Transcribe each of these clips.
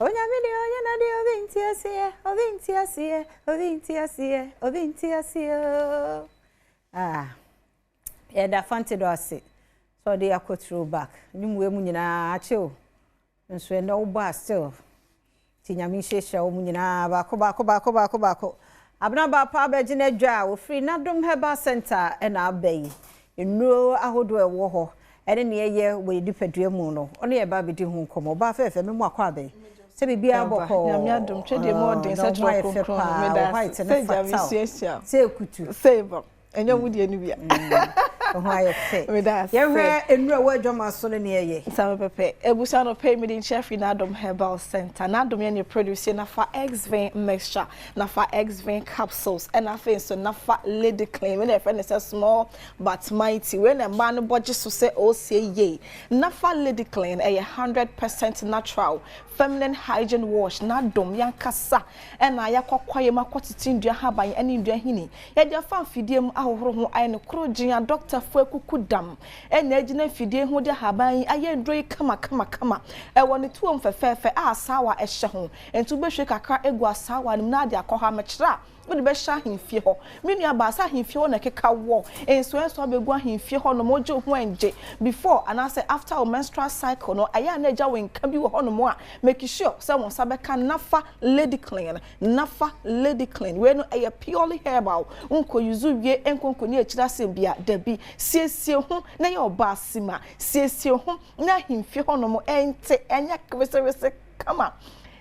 Onyame deɛ ɔyɛ n'adeɛ, obi nte aseɛ, obi nte aseɛ, obi nte aseɛ, obi nte aseɛ. Ah, yɛda Fante do ase sɛ ɔde akɔ throwback. Nnwom mu nyinaa akyew nso ɛnɛ wobɔ a still. Nti Nyame nhyiahyia wɔ mu nyinaa baako baako baako baako baako. Abena baapa abɛgye n'adwa a ofiri Nadom Herbal Center ɛna aba yi. Nnuro ahodoɔ a ɛwɔ hɔ ɛne nea ɛyɛ wɔ yɛn nipadua mu no, ɔne yɛ ba abɛdi ho nkɔmmɔ. Ɔbaa fɛɛfɛ, me mu akɔ abɛn sɛ biribiara bɔkɔɔ. Nyame adom, twɛdeɛ mu ɔden sɛ twerɛ kronkron no. Meda white ase ne sɛ gya fata o. mesuasua sɛ ekutu. Sɛ bɔ ɛnyɛ wo deɛ no bia. Ho ayɛ fɛ. Meda ase. Yɛhwɛ nnuro a ɛwɔ adwama so no nea ɛyɛ. Nsa pɛpɛ ebusua no pɛ mi de nkyɛn firi N'adom Herbal Center. N'adom yɛ ne produce Nafa Xvin mixture, Nafa Xvin capsules, ɛna afei nso Nafa Lady Clean. Wei na yɛfrɛ no sɛ small but mighty. Wei na mmaa no bɔgye so sɛ ɔresie yie. Nafa Lady Clean ɛyɛ 100% natural feminine hygiene wash. N'adom yankasa ɛna yɛakɔ kwaeɛ mu akɔtete ndua haban ɛne ndua hini, yɛde afa mfidie mu ahohoro ho ayɛ no koro gyina. Dɔktafoɔ akuku dam ɛna agyina mfidie ho de ahaban yi ayɛ nduro yi kama kama kama. Ɛwɔ ne tuom fɛfɛɛfɛ a asaawa ɛhyɛ ho, nti wobɛhwie kakra egu asaawa no mu na ade akɔ hɔ amɛkyerɛ a wode bɛhyɛ ahemfie hɔ. Me nua baasa, ahemfie hɔ na ɛkeka wɔ nso ɛnso abɛgu ahemfie hɔ nom. Wogye wo ho ɛngye before anaasɛ after wo menstrual cycle no, ɛyɛ a na agya wo nka bi wɔ hɔ nom a, make sure sɛ wɔn nsa bɛka Nafa Lady Clean. Nafa Lady Clean wei no ɛyɛ purely herbal. Nkɔ yuzu wie nkonko ne akyire asɛm bia dabi. Siesie ho na yɛ ɔbaa sima, siesie ho na ahemfie hɔ nom ɛnte ɛnyɛ wesewese kama.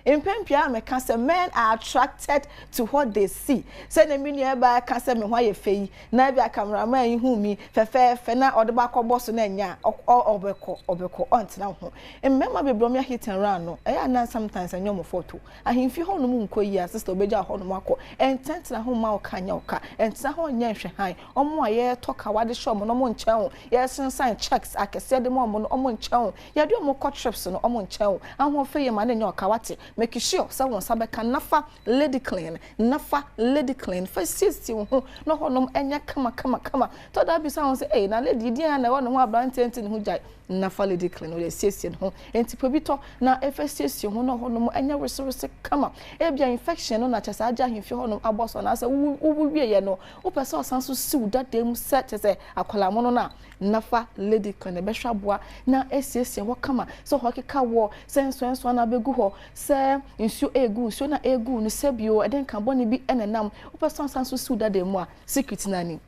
Mpɛn pii a mɛka sɛ men are attracted to what they see. Sɛ mi nua baa ka sɛ me ho ayɛ fɛ yi na ebi a cameraman yi hu mi fɛfɛɛfɛ na ɔde ba akɔbɔ so na ɛnya ɔbɛkɔ ɔbɛkɔ ɔntena ho. Mmarima bebree ɔmo yɛ hit and run no, ɛyɛ anan sometimes ɛnyɛ ɔmo photo. Ahemfi hɔ nom nkɔ yi a, sister, ɔbɛgya hɔ nom akɔ. Ɛntɛntena ho ma ɔka nyɛ ɔka, ɛntena hɔ nyɛ nhwɛ han. Ɔmo a yɛtɔ kawa de hyɛ ɔmo no, ɔmo nkyɛn o. Yɛsensan checks akɛseɛ de ma ɔmo no, ɔmo nkyɛn o. Yɛde ɔmo kɔ trips no, ɔmo nkyɛn o. Ahoɔfɛ yɛ ma ne nyɛ ɔka wate. Make sure sɛ wɔn nsa bɛka Nafa Lady Clean. Nafa Lady Clean fa siesie wo ho na hɔnom ɛnyɛ kama kama kama. Tɔda bisa wɔn sɛ, ɛy na lady di na ɛwɔ ne ho aberanteɛ nti ne ho gyae. Nafa Lady Clean wɔde siesie ne ho, nti pɛ bi tɔ na ɛfɛ siesie ho na hɔnom ɛnyɛ wesewese kama. Ebia infection no na kyɛ sɛ agye ahemfie hɔnom abɔ so, anaasɛ wowu wie yɛ no, wopɛ sɛ ɔsan so siw dada mu sɛ kyɛ sɛ akwadaa no na Nafa Lady Clean ɛbɛhwɛ aboa na esiesie hɔ kama. Sɛ hɔ keka wɔ sɛ nsonson na abɛgu hɔ, sɛ nsuo egu nsuo na egu no, sɛ bio ɛde nka bɔne bi ɛna nam, wopɛ sɛ ɔsan so siw dada mu a, secret na ni.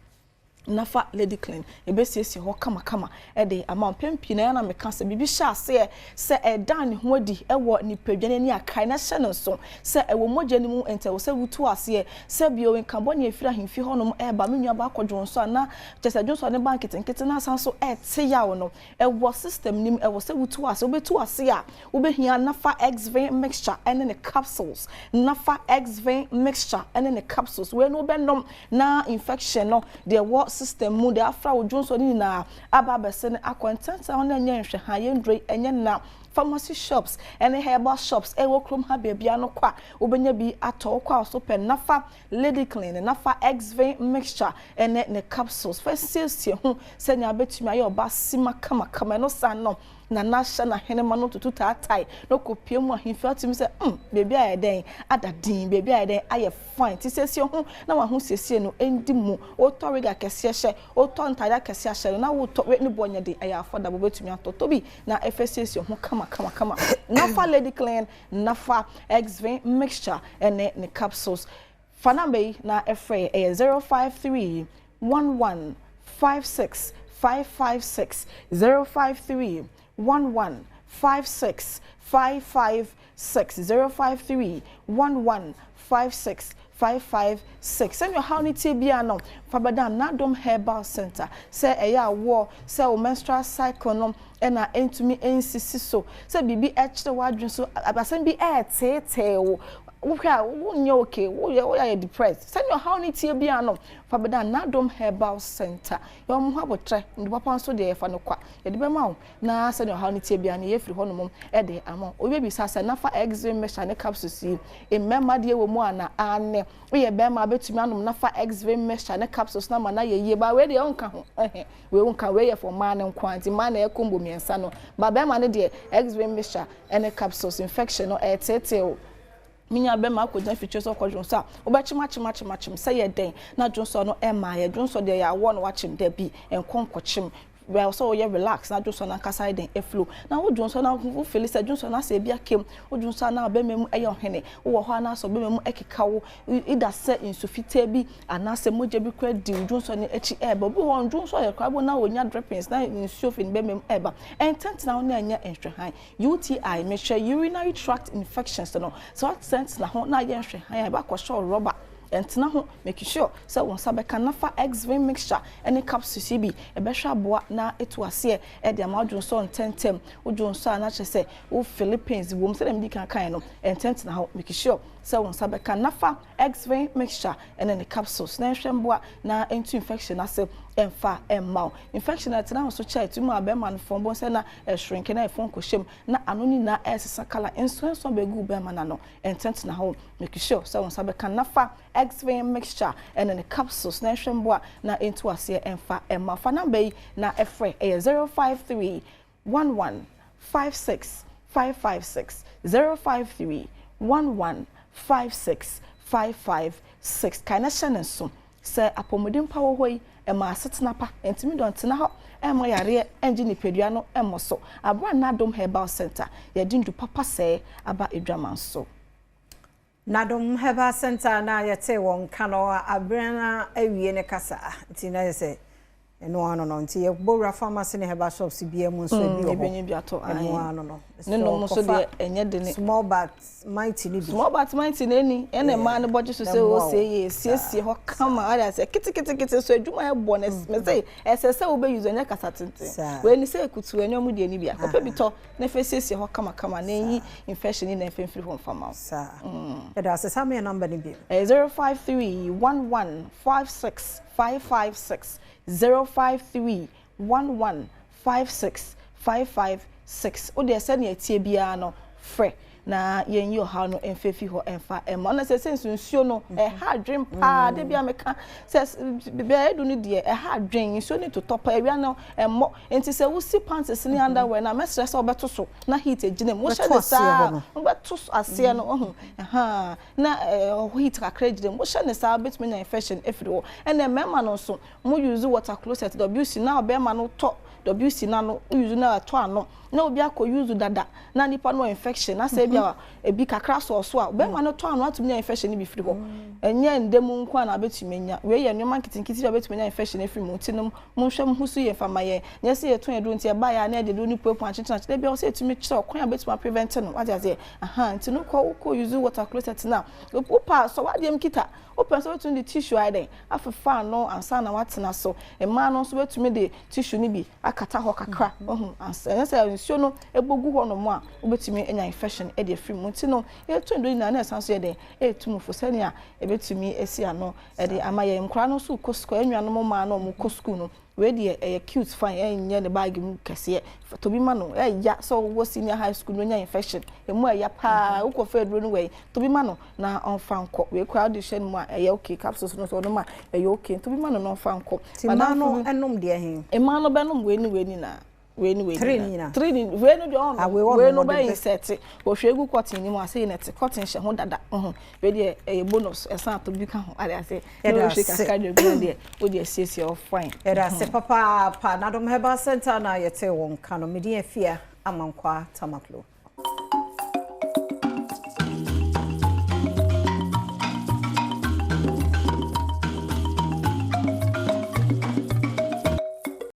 Nafa Lady Clean ebesiesie hɔ kamakama ɛde ama. Mpɛn pii na yɛn na meka sɛ biribi hyɛ aseɛ sɛ ɛdan ne ho adi ɛwɔ nipadua n'ani akae na hyɛ ne nso sɛ ɛwɔ mogya no mu, nti ɛwɔ sɛ wotu aseɛ sɛ bio nka bɔne efiri ahemfie hɔnom ɛɛba. Me nua baakɔ dwonso a na kyɛ sɛ dwonso ne ba nketenkete na asan so ɛɛte yaw no ɛwɔ system nim, ɛwɔ sɛ wotu ase. Wobɛtu ase a, wobɛhia Nafa Xvin mixture ɛne ne capsules. Nafa Xvin mixture ɛne ne capsules wei no, wobɛnom na infection no deɛ ɛwɔ system mu deɛ afra wo dwonso no nyinaa aba abɛsɛ no akɔ ntɛntɛn hɔ. Na ɛnyɛ nhwɛ ha yɛn duro yi ɛnyɛ na pharmacy shops ɛne herbal shops ɛwɔ kurom ha beebi ano kɔ a, wobɛnya bi atɔ. Wokɔ a so pɛ Nafa Lady Clean, Nafa Xvin mixture ɛne ne capsules fɛ siesie ho sɛnea abɛtumi ayɛ ɔba sima kamakama. Ɛno sa no na n'ahyɛ n'ahenema no tutu taatae na ɔkɔpie mu ahemfi atumi sɛ beebi ayɛ dɛn ada din, beebi ayɛ dɛn ayɛ fine. Ti siesie ho na wɔn ho siesie no ndi mu. Wotɔ wig akɛseɛ hyɛ, wotɔ ntaade akɛseɛ ahyɛ no na wotɔ ne bɔ nyɛ den, ɛyɛ affordable, wobɛtumi atɔ tɔ bi na ɛfɛ siesie ho kama kama kama. Nafa Lady Clean, Nafa Xvin mixture ɛne ne capsules, fa number yi na ɛfrɛ, ɛyɛ 0531156556, 0531156556, 0531156556. Sɛnea ɔhaw no tie bia no, fa bɛda Nadom Herbal Center sɛ ɛyɛ awoɔ, sɛ wo menstrual cycle no ɛna ɛntumi ɛnsisi so, sɛ biribi ɛkyerɛ w'adwene so, asɛm bi ɛɛteetee wo. Wohwɛ a wonyɛ okay, woyɛ woyɛ ayɛ depressed. Sɛnea ɔhaw no tie biara no, fa bɛda Nadom Herbal Center. Yɛ wɔn ho abotrɛ, ndu papa nso deɛ yɛfa no kwa. Yɛde bɛma wo na sɛnea ɔhaw no tie biara no yɛfiri hɔnom de ama wo. Obi bɛbisa sɛ, nafa X-ray mixture ne capsules yi, mmarima deɛ wɔ mu anaa? Aane, woyɛ barima a wobɛtumi anom nafa X-ray mixture ne capsules no ama no ayɛ yie. But wei deɛ wonka ho, ɛhɛ, wei wonka, wei yɛ for mmaa no nko ara, nti mmaa na ɛyɛ combo mmiɛnsa no. But barima no deɛ, X-ray mixture ne capsules, infection no ɛreteetee wo. Me nua bɛma akɔgyina fikyire sɛ ɔkɔ dwonsɔ a, wobɛkyem akyem akyem akyem sɛ yɛ dɛn na dwonsɔ no ɛmma yɛ dwonsɔ deɛ yɛawɔ no wakyem dabi nkɔ nkɔkyem wɛ sɛ woyɛ relax na dwonsɔ no ankasa yɛ dɛn ɛflow na wo dwonsɔ no wo feel sɛ dwonsɔ no asɛ ebi akam wo dwonsɔ a na ɔbɛma mu ɛyɛ ɔhene wowɔ hɔ anaasɛ ɔbɛma mu ɛkeka wo ida sɛ nsu fitaa bi anaasɛ mogya bi kora di wo dwonsɔ no akyi ɛɛba obi hɔ dwonsɔ yɛ koraa bo na onya drippings na nsuo fi ne bɛma mu ɛɛba ɛntɛntena ho na ɛnyɛ nhwɛhan. UTI, mehwɛ urinary tract infections no, sɛ woatena ho na ayɛ nhwɛhan a, ɛbɛakɔhyɛ wo rɔba. Ɛntena ho, make sure sɛ wo nsa bɛka na fa X-Vin mixture ne capsules yi bi, ɛbɛhwɛ aboa na ɛtu aseɛ de ama wodwonsɔ ntɛntɛm. Wodwonsɔ a na kyerɛ sɛ wo feel pains wom, sɛdeɛ medi kan kaeɛ no, ɛntɛntena ho, make sure sɛ wo nsa bɛka na fa X-Vin mixture ne ne capsules na ɛnhwɛ mboa na ɛntu infection ase ɛmfa mma wo. Infection a ɛtena ho so kyɛ, ɛtumi ma bɛrima no fɔn, bohu sɛ na ɛshrinke na ɛfɔn kɔhyɛ mu na ano no nyinaa ɛresesa colour, nsɔnsɔn bɛgu wo bɛrima no ano. Ɛntɛntena hɔ, make sure sɛ wo nsa bɛka na fa X-Vin mixture ɛne ne capsules na ɛnhwɛ mboa na ɛntu aseɛ ɛmfa mma wo. Fa number yi na ɛfrɛ, ɛyɛ 053 11 56 556, 053 11 56 556. Kae na hyɛ no nso sɛ apɔmuden pa wɔ hɔ yi, ɛma asetena pa. Ɛntumi dɔ ntena hɔ ɛmma yareɛ ɛngye nipadua no ɛmmɔ so. Abra Nadom Herbal Center, yɛde ndu papa sɛɛ aba adwaman so. Nadom Herbal Center na yɛte wɔn nka no abere na awie ne kasa nti na yɛ sɛ ɛno ano no nti yɛbɔ wura pharmacy ne herbal shops bia mu nso ebi wɔ hɔ. Ebi bi atɔ. Ɛno ano no. Ne nom nso deɛ ɛnyɛ de ne. Small but mighty ni bi. Small but mighty na eni ɛna mmaa no bɔgye so sɛ o se yɛ siesie hɔ kama ɔde asɛ ketekete so adwuma ɛbɔ ne mɛ sɛ ɛsɛ sɛ wobɛ use ɛnyɛ kasa tenten wei ni sɛ ekutu ɛnyɛ ɔmo deɛ ni bi akɔpɛ bi tɔ na efe siesie hɔ kama kama na eyi infection ni na efe mfiri hɔ nfama o. Saa. Ɛda ase saa meyɛ number ni bi. 053 11 56 556, 053 11 56 556. O deɛ sɛnea ɛtie biara no frɛ na yɛnyi ɔhaw no mfefi hɔ ɛmfa ɛma ɔno sɛ sɛ nsuo no ɛha adwen paa de bia meka sɛ baabi edu no deɛ ɛha adwen nsuo no totɔ pa awia no ɛmmɔ nti sɛ wosi panties ne underwear na mɛsrɛ sɛ wobɛto so na heat egyina mu wohyɛ ne saa wobɛto aseɛ no ɔho ɛha na heat kakra gyina mu wohyɛ ne saa wobɛtumi anya infection efiri hɔ. Ɛna mmarima no nso mo use water closet WC na ɔbɛrima no tɔ WC na no use na ɛtɔ ano na obi akɔ use dada na nipa no infection na sɛ ebi a ebi kakra sɔɔ so a bɛrima no tɔ ano atumi nya infection bi firi hɔ. Ɛnyɛ ndɛm nko a na abɛtumi anya wei yɛ nneɛma nketenkete bi a abɛtumi anya infection efiri mu nti no monhwɛ mo ho so yɛ mfama yɛ nyɛ sɛ yɛtɔn aduro nti ɛba yɛ a na yɛde duro no puapua akyekyere akyerɛ bi a ɔsɛ yɛtumi kyerɛ ɔkwan a abɛtumi aprevent no wate aseɛ aha nti no kɔ wokɔ use water closet na wopa sɔ wadeɛ mu kita wopɛ sɛ wobɛtumi de tissue ayɛ dɛn afefa ano ansa na watena so. Mmaa no nso bɛtumi de tissue no bi akata hɔ kakra ɔho ansa ɛnyɛ sɛ nsuo no ɛbɔgu hɔ nom a wobɛtumi anya infection ɛde afiri mu nti no yɛto ndo nyinaa na ɛsan so yɛ dɛn ɛɛtu mu fo sɛnea ɛbɛtumi asi ano ɛde ama yɛn. Nkwaraa no nso kɔ sukuu, ɛnnuanom mmaa no ɔmo kɔ sukuu no wei deɛ ɛyɛ cute fine ɛnyɛ ne baagi mu kɛseɛ tobi ma no ɛya sɛ ɔwɔ senior high school no nya infection emu ɛya paa wokɔ fɛ aduro no wɔ tobi ma no na ɔnfa nkɔ wei koraa ɔde hyɛ no mu a ɛyɛ okay capsules no so ɔnom a ɛyɛ okay tobi ma no na ɔnfa nkɔ. Ti mmaa no ɛnom deɛ he? Mmaa no bɛnom wei ne wei nyinaa. Wei ni wei Three ni nyinaa. Three ni wei no deɛ Ah, ɔno wei wei no ɔnom bɛ ɔde bɛ- insert wɔhwɛ egu cotton ni mu ase yi na ɛte cotton hyɛ ho dada ɔho wei deɛ ɛyɛ bonus ɛsan ato bi ka ho ade ase na Yɛda wɔhwɛ ase. kakra de egu deɛ o deɛ siesie ɔ fine. Yɛda ase papaapa. Nadom Herbal Center na yɛte wɔn ka no. Mede afia Amankwa Tamaklo.